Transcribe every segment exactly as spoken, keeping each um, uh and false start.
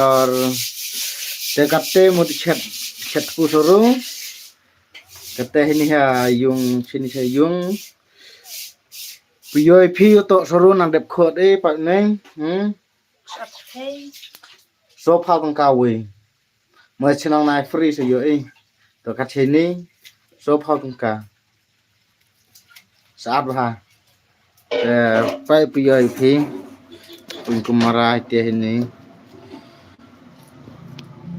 Or te kate mo chet chet pu soru. Kate hini ha yung sini sa yung. Puyoi phi to soru nang dep khot eh pat neng. Hmm. Sophaw tang ka wei. Mo chnong nai free sa yo eh. To kat hini. Sophaw tang ka. Saat bha. Eh, pai puyoi phi. Pun kumara te hini.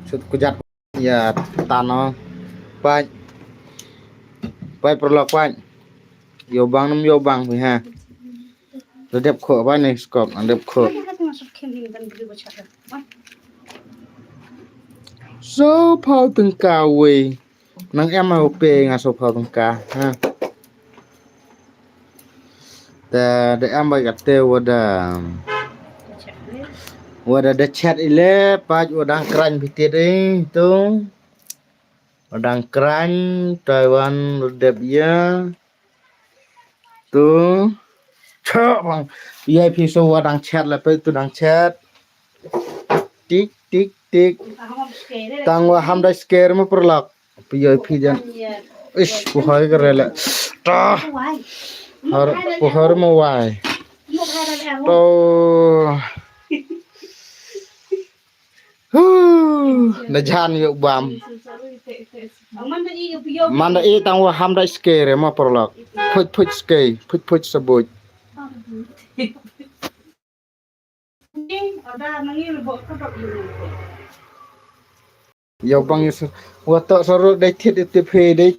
Sut kujat ya tano. Pai. Pai perlok pai. Yo bang nem yo bang phi ha. Redep kho pai ni skop redep kho. Sophaw tang ka wei. Nang em ma pe nga sophaw tang ka. Ha. Te da em ba kate wada. Wada da chat ile pat wada krang bitit eh tu. Wada krang Taiwan redep ya. Tu. Chok bang. Vip so wada chat la pe tu dang chat. Tik tik tik. Tang wa ham da scare ma perlok. Puyoi phi jan. Ish, puhoi ka rela. Ta. Har puhor mo wai. To. Huh, na jan yo bam. Manda i tang wa ham da scare ma perlok. Phuch phuch skei, phuch phuch sabuj. Yo bang yo. Wa to soru dei thit iti phi dei.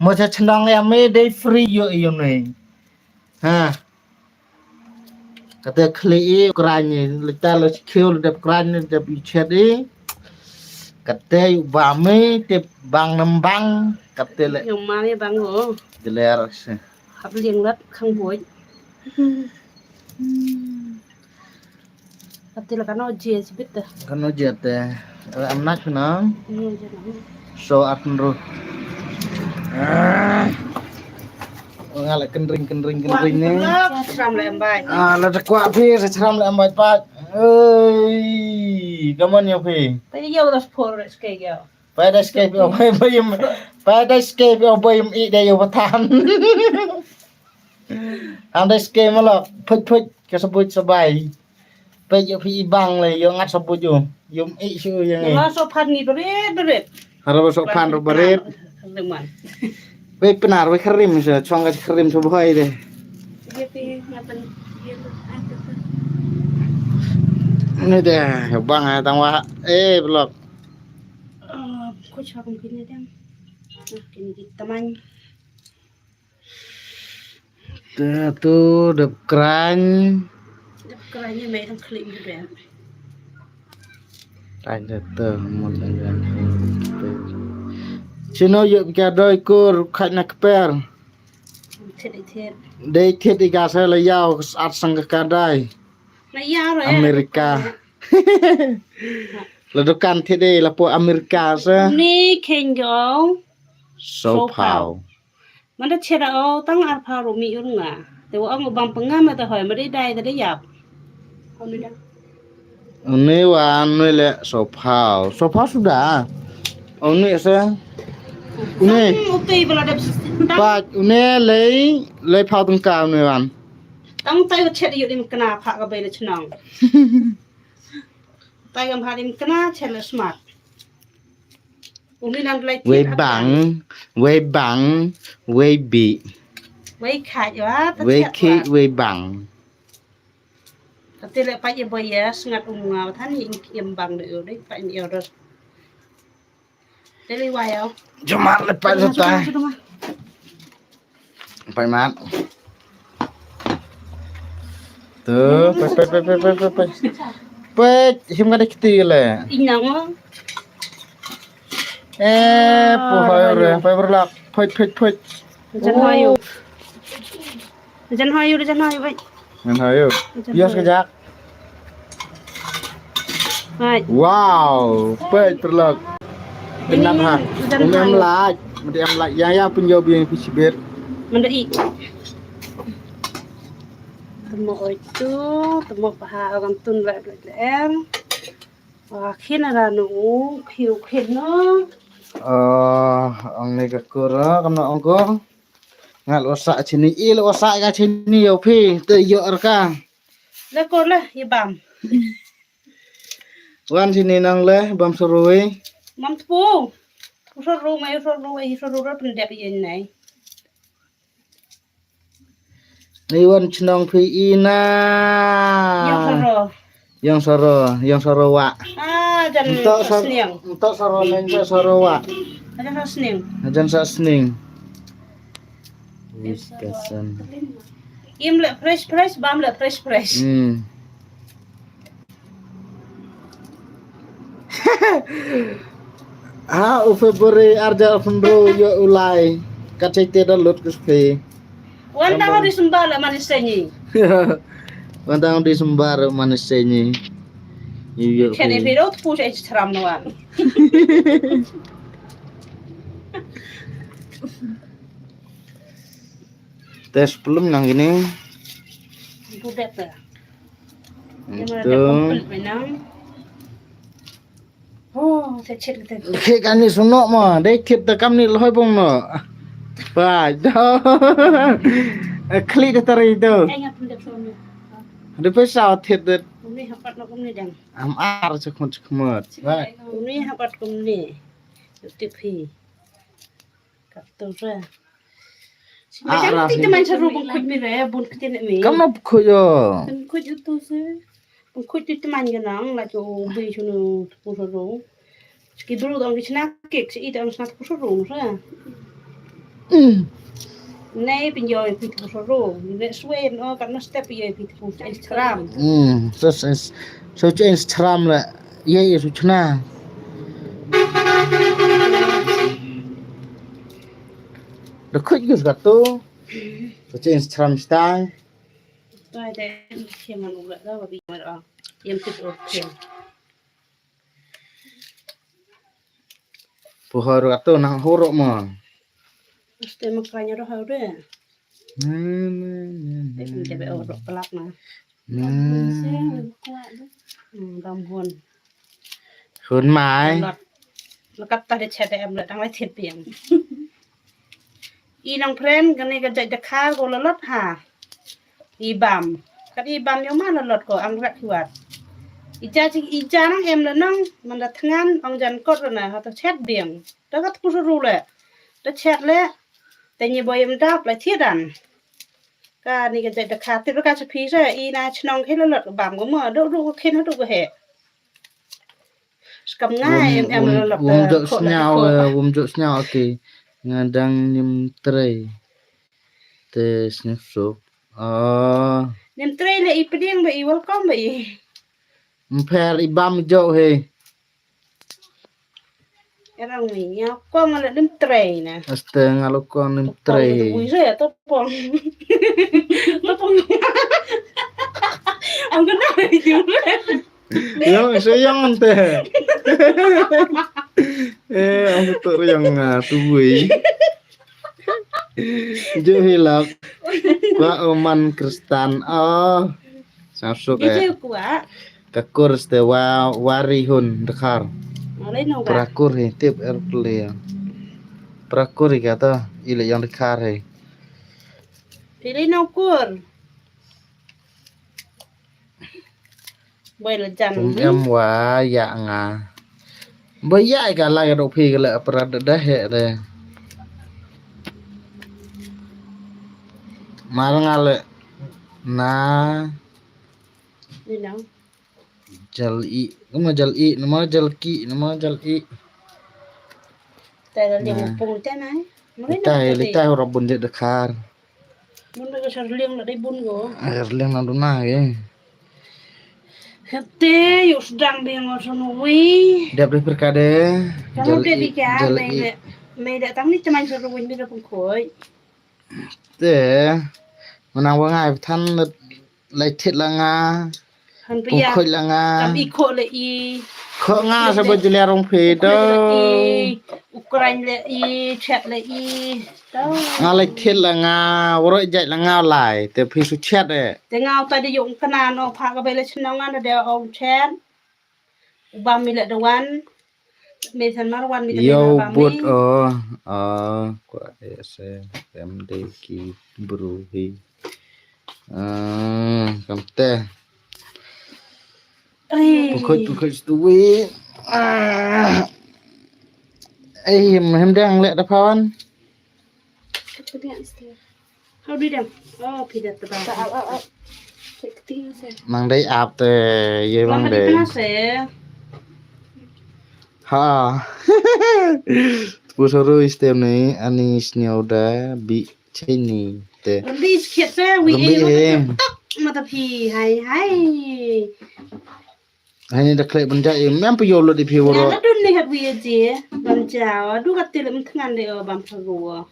Mo cha chnong em eh dei free yo yo ne. Ha. Kate khli i krang ni lita lo khiu dep krang ni dep i chet i. Kate u bam i te bang nam bang kate le. Yung mami bang ho. Deler se. Hap liang lat khang boi. Ati la kano je sibit ta. Kano je te. Am nak na. So at nru. Nga la kendring kendring kendring ni. Sram le em bai. Ah, la ta kwa phi sa sram le em bai pat. Oi, kaman yo phi. Ta yo da por re ske yo. Pai da ske phi bai bai. Pai da ske phi bai i de yo patan. Am da ske malok. Phuch phuch ka sabuj sabai. Peit ïa phi i bang le ïa ngat sa buit ïa. Ïa i shu ïa ngi. Nga so phan ngi beret beret. Hara ba so phan ro beret. Peit pnar wei kharim sa chong ka kharim sa bhoi de. Ïa phi nga pyn ïa tu. Ni de bang ha tang wa eh blok. Ko cha kum kini dem. Kini di tamang. Te tu dep krang. Dep krang ni mai tang klik ni ben. Krang te tu mun dan dan. Chino yu ka doi kur khat na kper. Thied i thied. Dei thied i ka sa la yau at sang ka kadai. Na yau ra. Amerika. La dukan thied i la po Amerika sa. Ni khen go. So pau. Manda chera o tang arphaw ru mi ur nga. Te wa ong u bam pengam te hoi mari dai te dai yap. Uni wan nui le sophaw. Sophaw suda. Uni se. Uni. Utai bala dep sistem. Pat uni lei lei phaw tengka uni wan. Tang tai wa chet yu dim kena phak ka bai le chnong. Tai gam hadim kena chet le smart. Umi nang lai wei bang, wei bang, wei bi. Wei khat yo ha, wei ki, wei bang. Kati le pa ye boy ya sngat um nga than ni im bang de yo de pa ni yo dos. Te le wa yo. Jumat le pa le ta. Pai mat. Tu, pai pai pai pai pai pai. Pai, him ka dikti le. Inang. Eh, pu hai re, pai berlak. Pai pai pai. Jan hayu. Jan hayu, jan hayu pai. Jan hayu. Bias kejak. Wow, peit perlak. Benam ha. Umi em lak, mesti em lak. Yang yang pun jauh biang pi sibir. Mendai. Tamo oi tu, tamo paha agam tun ba ba em. Wa khin ara no u, khiu khin no. Ah, ang ne ka kur, ah, kam na ong ko. Ngal wasa chini, il wasa ka chini yo phi, te yo arka. Le kur le, i bam. Wan chini nang le, bam sarui. Mam tpu. Saru mai, saru ai, saru ra pendek yen nai. Iwan chnong phi ina. Yang saro. Yang saro, yang saro wa. Ah, jan Ntok sa sar-, sniang. Ntok saro neng sa saro wa. Jan sa sniang. Jan sa sniang. Wis kasan. Im le fresh fresh, bam le fresh fresh. Hmm. Ha, u February arja u February yo u lai. Ka chai te da lut kus phi. Wan tang December le manis senyi. Wan tang December manis senyi. Yu yo. Chen e phi. Phi do tu pu chai chram no wan. Test pelum nang gini. Itu deh. Itu. Oh, saya cek kita. Oke, kan ni sunok ma, dai kit da kam ni lhoi bong no. Ba, do. Klik da tari tu. Ada pesa tit da. Uni hapat nak uni dang. Am ar chakmut chakmut. Ba. Uni hapat kum ni. Tip hi. Ka tu re. Ah, ma jang ra ti hi. Teman seru bengkut mi re, bun ketin mi. Kam na bengkut yo. Bengkut yo tu se. Bengkut ti teman ke nang la jo bi sunu tu seru. Ki bru dong ki chna kik si i dong sna tu seru re. Hmm. Nei pin yo pi tu seru. Nei swe no kat na step yo pi tu Instagram. Hmm. So so so Instagram le. Ye ye su chna. Da khuid gus ka tu. Ka chen stram stai. Bai de, chen man u la da ba bi ma da. Yem kit o chen. Pu hor ka tu nang horo ma. Ste ma ka nya ro ha de. Hmm, hmm, hmm, hmm. Te be o ro pelak na. Hmm. Hmm, dam hun. Hun mai. Lot. Lekat ta de chet em le dang lai thied biang. I nong pren kane ka jait da khar ko la lot ha. I bam. Kat i bam yo ma la lot ko ang rak wat. I ja chi i ja nang em le nang man da thngan ong jan kot na ha ta chet biang. Da kat ku ru le. Da chet le. Te ni boy em dap la thied dan. Ka ni ka jait da khar ti ka cha phi sa i na chnong khe la lot bam ko ma do ru ko khin ha do ko he. Skam nga em em la lot. Wum jo sniaw, wum jo sniaw, okay. Nga dang nim trei. Te sniaw suk. Ah. Nim trei le i pdiang ba i welcome ba i. Mper i bam jo he. Erang ni, ya ko nga le nim trei na. Aste nga lo ko nim trei. Ui se to pong. To pong. Ang kena ju. Yang se yang ante. Eh, ang tu yang nga tu wei. Ju hilak. Ba oman Kristan. Oh. Sap suk eh. Ka kur ste wa wari hun dkhar. Pra kur hi tip er pele. Pra kur hi kata ile yang dkhar hi. Pili no kur. Boy la jan. Em wa ya nga. Boy ya ka la ka dok phi ka le pra da he de. Mar nga le na. Ni nang. Jal i, nama jal i, nama jal ki, nama jal i. Tai la liang pung tai nai. Litai, litai hura bun de dkhar. Bun de ka sar liang la dai bun go. Ar liang na duna ge. Hete yu sdang de ngo sono wi. Dep de perkade. Jal i, jal i. Mai de tang ni teman sar win bi de pung khoi. Te, manang wa ngai than lai thit la nga. Han pia. Pung khoi la nga. Kam i kho le i. Kho nga sa ba jylliew rong phi to. U krang le i, chet le i. To. Nga le chet la nga, waro jait la nga lai, te phi su chet eh. Te nga uta de yung kana no pha ka bele chnong nga de ong chet. U bam mi le de wan. Me san mar wan mi de Yo bam mi. But o, o, kwa ese, em de ki bru hi. Ah, kam te. Ai. Pukut, pukut tu wi. Ah. Ai, hem dang le da pawan. How do you do? Oh, pida tebang. Mang dei ap te, ye mang dei. Ha. Pu saru istem ni, ani snyau da, bi Chini te. Release khiat se wi. Release e. Tok mata phi hai hai. Hai ni da khlek ban ja im mem pa yo lo di phi woro. Na dun ni hat wi je ban ja. Du ka til im thngan de o bam saru.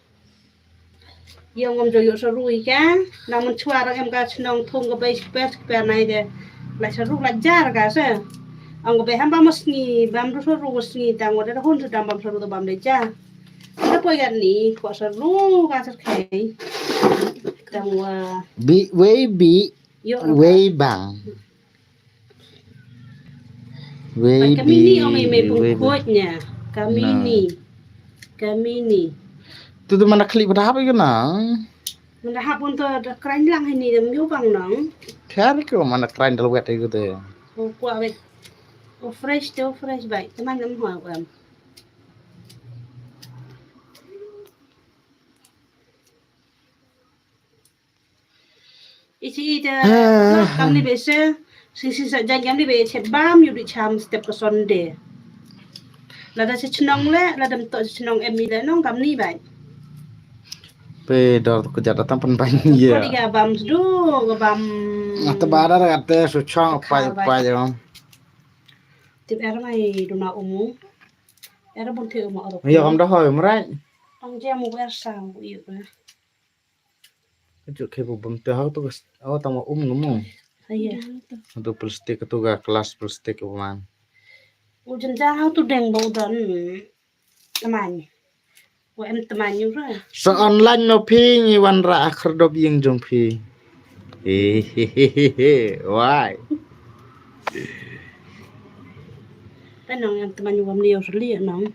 Yo ngam jo yo saru i ka. Na mun chwa rang em ka chnong thung ka bai sper sper nai de. La saru la jar ka se. Ang ka bai ham bam sngi bam du saru sngi tang wa da hun su dam bam saru da bam de ja. Ka poi kat ni, kwa sa lu ka sa kai. Tang wa. Bi, wei bi, yo, wei bang. Wei bi, kami ni ong i me pung wei bang. Kuat nya. Kami ni. Kami ni. Tu tu mana klik pada apa ke na? Mana hap pun tu da krang lang ini da myu bang nong. Kar ke mana krang dalam wet itu tu. Oh, kwa wet. Oh, fresh tu, fresh bai. Teman nam hua kwa. Ichi ita kam ni bese sing sing sa jan kam ni be chet bam yu di cham step ka Sunday. Lada chet chnong le, lada mto chet chnong em ni le nong kam ni bai. Pe dor ko jada tam pen bai ye. Ko di ga bam sdu, ga bam. Ata bara ra te su chong pai pai yo. Tip er ngai duna umu. Er bun te umu aro. Yo kam da hoi mrai. Tang jam u er sang u yu. Ka juk khe bu bam te hau tu ka s-, oh, tang wa um ngu mu. Iya. Tu plastik tu ka kelas plastik u man. U jen ja hau tu deng ba u don. Teman. Wa em teman yu ra. Sa online no phi ngi wan ra akhir dop ying jong phi. Hehehe. Wai. Tenong em teman yu wa mni yu sli nong.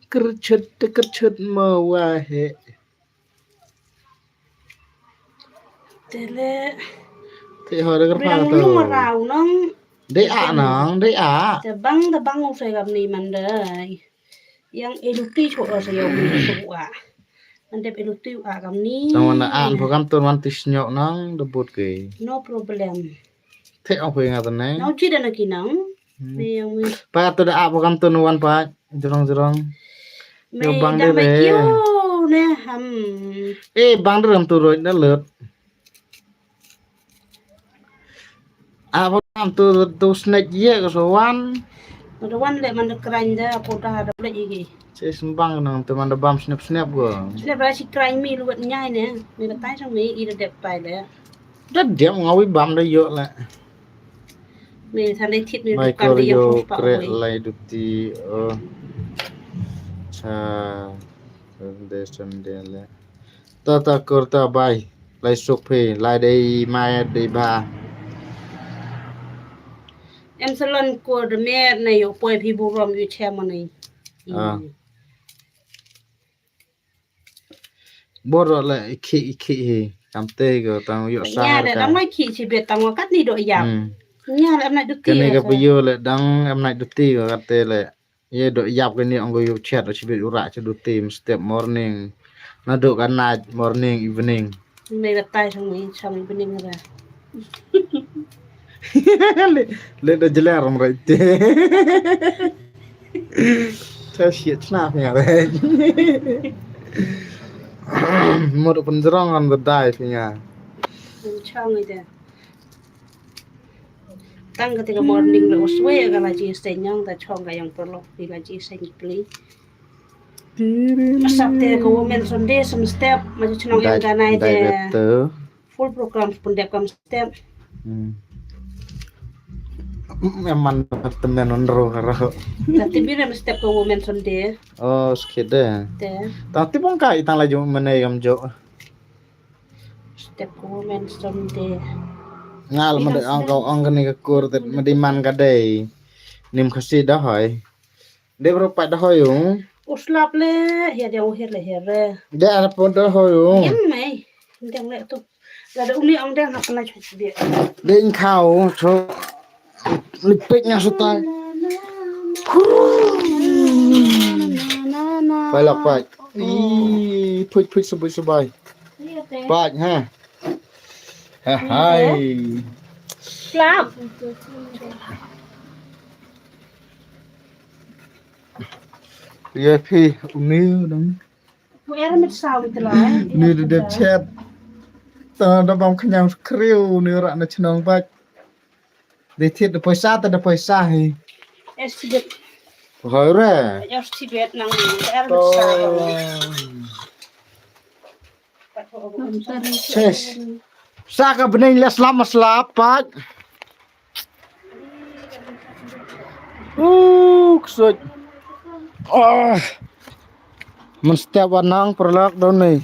Kyrchut te kyrchut ma wa he. Tele. Te ho de kyrpang to. Rau nong. Dei a nong, dei a. Te bang, te bang u sai gam ni man dei. Yang eluti cho o sai yong ni cho a. Man dep eluti a gam ni. Tang wan da an program tun wan tis nyok nong, de but ke. No problem. Te ong phi nga tane. Nau chi da na ki nang. Hmm. Ni yang mi. Pa tu da ap kam tu nuan pa. Jerong jerong. Yo bang de re. Yo ne ham. Eh, bang de ram tu roi na lut. Ap kam tu tu snack ye ka so wan. Ada wan le man de krang de ko da da le igi. Che sembang nang tu man de bam snap snap go. Snap ba si krang mi luat nyai ne. Mi ka tai sang mi i da dep pai le. Da diam nga wi bam da yo le. Me than dei thit me. Michael yo kre lai duti o. Cha de Sunday le. Ta ta kurta bai lai suk phi lai dei mai dei ba. Em salon ko de mer na yo poi phi burom yu che mo ni. Ah. Bor le i khi i khi hi kam te ko tang yo sa. Nya le dang mai khi chi bet tang kat ni do yap. Hmm. Nya le em nai duti. Kane ka pa yo le dang em nai duti ko kat te le. Ye do yap kane ong ko yo chat chi bet ura chi duti step morning. Na do ka night morning evening. Mei ka tai sang mei sang evening ra. Le, le da jela ram rai te. Ta shit snap nga re. Mo do penjerong an da dai phi nga. Chong ite. Tang ka te ka morning le uswe ka la ji sen nyong ta chong ka yang perlok pi la ji sen pli. Masap te ka women Sunday sem step ma ji chnong em ka nai te. Dai betu. Full program pun dep kam step. Hmm. Em man temen on ro ro. Tapi bira mesti ke Women Sunday. Oh, skit deh. Te. Tapi pun kai tang laju menai kam jo. Step ke Women Sunday. Ngal mede ang kau ang kene ke kur tet mede man ka dei. Nim kasi dah hoi. Dei bro pat dah hoi yung. Uslap le, ya dia uhir le hir le. Dei ada pun dah hoi yung. Yang mai. Yang le tu. Ada uni ang dia nak kena cuci dia. Dei kau so. Lipik nya sutai. Bailak pat. Ih, put put sebai sebai. Pat ha. Ha hai. Slap. Ya phi uni dong. Bu er mit sawi telah. Ni de dep chat. Ta da bam kenyang kriu ni rak na chnong bak. Dei thied da poisa ta da poisa hi. Estimate. Hoi re. Estimate nang ni. Er mit sawi. Ses. Sa ka bneng le slap ma slap pat. Uh, ksut. Ah. Mun step wanang perlak dau ni.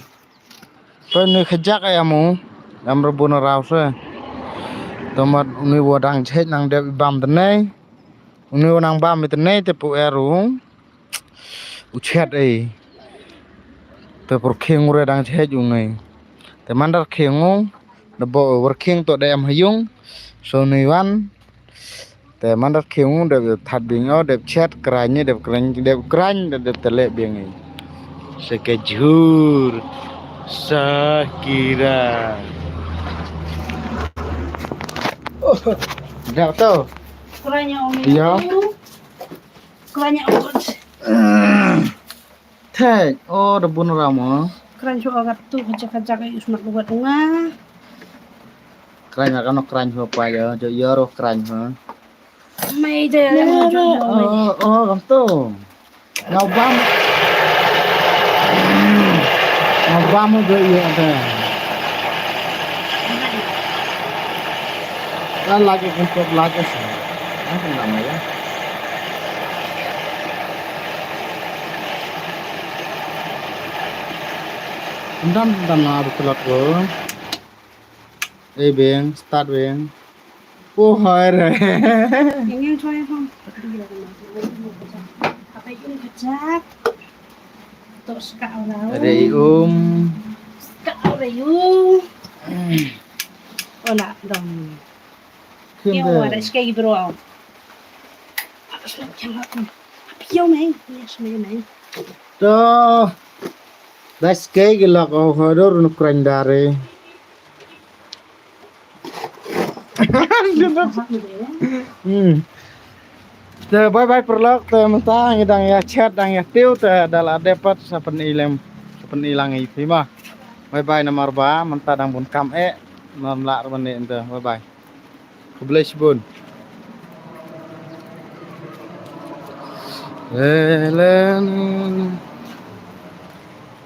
Pe ni khajak ai amu. Am rebun rau se. Tomat uni wadang jhet nang dep bam tenai. Uni wadang bam tenai te pu eru. U chet ai. Te por khing ure dang chet u ngai. Te mandar khing u. Da bo ur khing to da em hayung. So ni wan. Te mandar khing u da that bing o da chet krani da krani da krani da da tele bing ai. Sekejur. Sakira. Oh, da to. Kuranya umi. Ya. Kuranya umi. Thek, oh, da bun ram, oh. Kran shu agat tu, kajak kajak ai usmat lugat unga. Kran akan kran shu apa ya, jo yaro kran ha. Mai de, jo jo. Oh, oh, kam tu. Ngau bam. Ngau bam jo iya ada. Kan lagi untuk lagi sih. Kan nama ya. Ynda ynda na ruklak ko. Eh beng, start beng. Oh hai re. Yang yang choi hom. Apa yung kajak? Tok ska orang. Re um. Ska orang yung. Ola dong. Kim. Yang ada ska bro. Apa sih yang aku? Apa yang main? Yes, main main. To. Bas ke gila ko hodor nu krendare. Hmm. Te bye bye perlok te mynta ngi dang ya chat dang ya tiu te dala depat sapen ilem sapen ilang i pima. Bye bye namar ba mynta dang bun kam e nam la ruban ne ente bye bye. Khublei shibun. Elen.